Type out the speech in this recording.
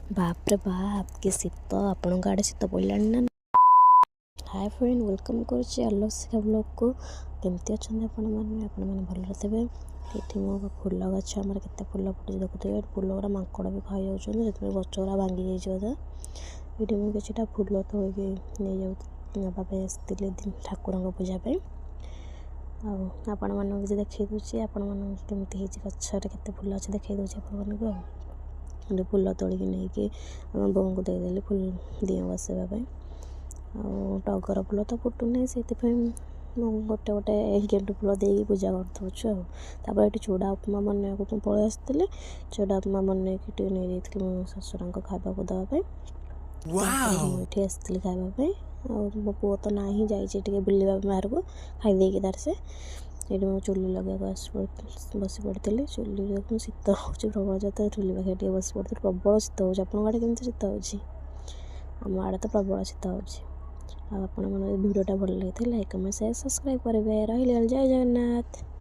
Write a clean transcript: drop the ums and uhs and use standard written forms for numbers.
ବାପରେ ବାପ, କି ଶୀତ! ଆପଣଙ୍କ ଆଡ଼େ ଶୀତ ପଡ଼ିଲାଣି ନା? ହାଏ ଫ୍ରେଣ୍ଡ, welcome କରୁଛି ଆଲୋକ ଶିଖା ବ୍ଲଗ୍କୁ। କେମିତି ଅଛନ୍ତି ଆପଣମାନେ? ଆପଣମାନେ ଭଲରେ ଥିବେ। ଏଇଠି ମୋ ଫୁଲ ଗଛ, ଆମର କେତେ ଫୁଲ ଫୁଟୁଛି ଦେଖୁଥିବେ। ଏଠି ଫୁଲ ଗୁଡ଼ା ମାଙ୍କଡ଼ ବି ଖାଇଯାଉଛନ୍ତି, ସେଥିପାଇଁ ଗଛ ଗୁଡ଼ା ଭାଙ୍ଗି ଯାଇଛି ବୋଧେ। ଏଇଠି ମୁଁ କିଛିଟା ଫୁଲ ତୋଳିକି ନେଇଯାଉ ନେବା ପାଇଁ ଆସିଥିଲି ଠାକୁରଙ୍କ ପୂଜା ପାଇଁ। ଆଉ ଆପଣମାନଙ୍କୁ କିଛି ଦେଖେଇ ଦେଉଛି, ଆପଣମାନଙ୍କୁ କେମିତି ହେଇଛି, ଗଛରେ କେତେ ଫୁଲ ଅଛି ଦେଖେଇ ଦେଉଛି ଆପଣମାନଙ୍କୁ। ଆଉ ଏଠି ଫୁଲ ତୋଳିକି ନେଇକି ଆମ ବୋଉଙ୍କୁ ଦେଇଦେଲି ଫୁଲ ଦିଅଁ ବସେଇବା ପାଇଁ। ଆଉ ଟଗର ଫୁଲ ତ ଫୁଟୁନାହିଁ, ସେଇଥିପାଇଁ ମୁଁ ଗୋଟେ ଗୋଟେ ଗେଣ୍ଡୁ ଫୁଲ ଦେଇକି ପୂଜା କରିଦେଉଛୁ। ଆଉ ତାପରେ ଏଠି ଚୁଡ଼ା ଉପମା ବନେଇବାକୁ ମୁଁ ପଳେଇ ଆସିଥିଲି। ଚୁଡ଼ା ଉପମା ବନେଇକି ଟିକେ ନେଇଯାଇଥିଲି ମୋ ଶ୍ୱଶୁରଙ୍କ ଖାଇବାକୁ ଦେବା ପାଇଁ। ତାପରେ ମୁଁ ଏଠି ଆସିଥିଲି ଖାଇବା ପାଇଁ। ଆଉ ମୋ ପୁଅ ତ ନାହିଁ, ଯାଇଛି ଟିକେ ବୁଲିବା ପାଇଁ ବାହାରକୁ। ଖାଇ ଦେଇକି ତାର ସେ ଏଇଠି ମୁଁ ଚୁଲି ଲଗେଇବାକୁ ବସି ପଡ଼ିଥିଲି। ଚୁଲିରେ ଶୀତ ହେଉଛି ପ୍ରବଳ, ଯେତେ ଚୁଲି ପାଖରେ ଟିକେ ବସି ପଡ଼ିଥିଲି। ପ୍ରବଳ ଶୀତ ହେଉଛି। ଆପଣଙ୍କ ଆଡ଼େ କେମିତି ଶୀତ ହେଉଛି? ଆମ ଆଡ଼େ ତ ପ୍ରବଳ ଶୀତ ହେଉଛି। ଆଉ ଆପଣମାନଙ୍କୁ ଭିଡ଼ିଓଟା ଭଲ ଲାଗିଥିଲେ ଲାଇକ୍, କମେଣ୍ଟ, ସେୟାର, ସବସ୍କ୍ରାଇବ୍ କରିବେ। ରହିଲି, ଜୟ ଜଗନ୍ନାଥ।